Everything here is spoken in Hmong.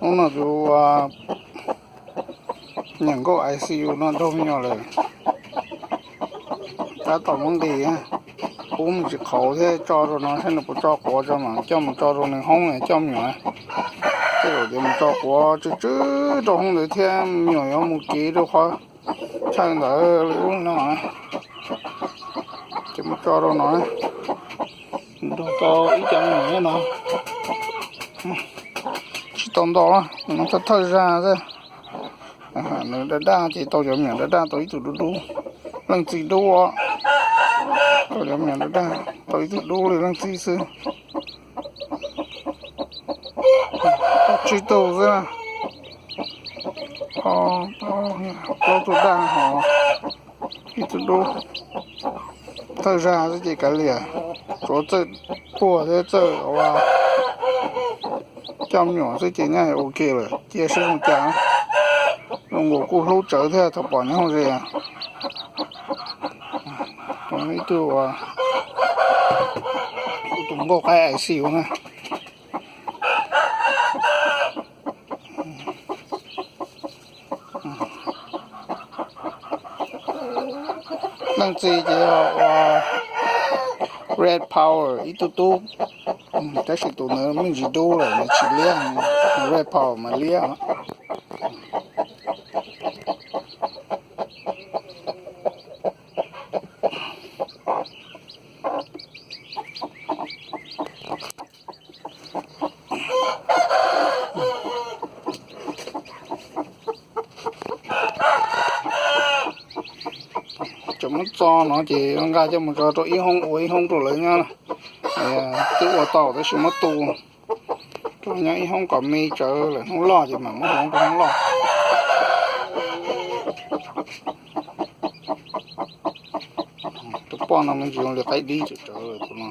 Hnub no tus nyiam nkauj I C U no raug me nyuam lawm, tab tom muab nqis, pub me ntsis qhauv thiab tso rau no saib nws puas tso quav tso mas coj mus tso rau nws hoob coj me nyuam. Tej zaum ces mus tso quav tsw tsw rau hoob ntawd thiab me nyuam yuav mus kev rau qhov chaw ntawd lub no, ces mus tso rau no. Nrog tau ib cov me nyuam no, tsis tau ntau, no thawj thawj zag xwb. Nws daj daj ces tau cov me nyuam daj daj tau ib tug dub dub, leej txiv dub os. Tau cov me nyuam daj daj tau ib tug dub li leej txiv xwb. Tsib tug xwb, plaub tug daj ho ib tug dub. Thawj zag xwb ces kav liam, tsuav txawj puag thiab txawj ua coj me nyuam xwb ces nyaj ok lawm, cia seb zoo cas. Zoo nkaus kuj hlub tsawv thiab thaum pom nyob hauv zes. Ib tug, tus nkauj qaib I C U na. Leej txiv ces yog ua Red Power ib tug tub, tab sis tus ntawd me ntsis dub lawm nws tsis liab, Red Power mas liab. Tseem muab txo no ces nqa coj mus tso rau ib hoob ua ib hoob rau lawv nyob. Twb ua tau tab sis muab tu rau nyob ib hoob kom me tsawv lawm, hnub loj ces mam muab hoob rau hnub loj. Tus poj no me ntsis zoo li qaib dib tsawv tsawv tus no.